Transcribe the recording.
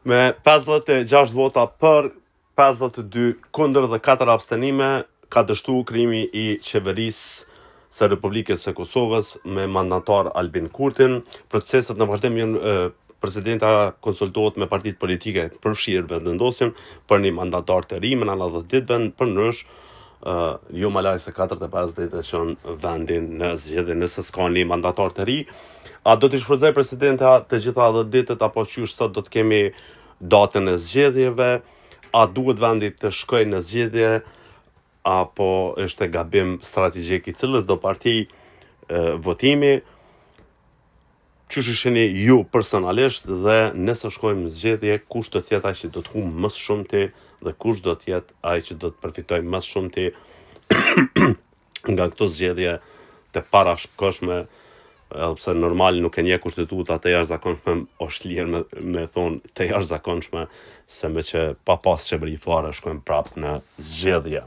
Me 56 vota për, 52 kundër dhe 4 abstenime, ka dështu krijimi i qeverisë së Republikës së Kosovës me mandatar Albin Kurtin. Proceset në vazhdim janë presidenta konsultohet me partitë politike, përfshirë Vetëvendosjen, për një mandatar të ri mrena 10 ditëve, përndryshe uh, jo më larg se 45 ditë e çon vendin në zgjedhje nëse s'ka një mandatar të ri. A do t'i shfrytëzojë presidenta të gjitha 10 ditët apo qysh sot do të kemi datën e zgjedhjeve? A duhet vendi të shkojë në zgjedhje apo është gabim strategjik i cilës do parti e, votimi? Qysh e shihni ju personalisht dhe nëse shkojmë në zgjedhje, kush do të jetë ai që do të humbë më së shumti dhe kush do të jetë ai që do të përfitojë më së shumti nga këto zgjedhje të parakohshme, edhe pse normal nuk e njeh kushtetuta të jashtëzakonshme, është lirë me, me thonë të jashtëzakonshme, se me që pa pas qeveri fare shkojmë prapë në zgjedhje.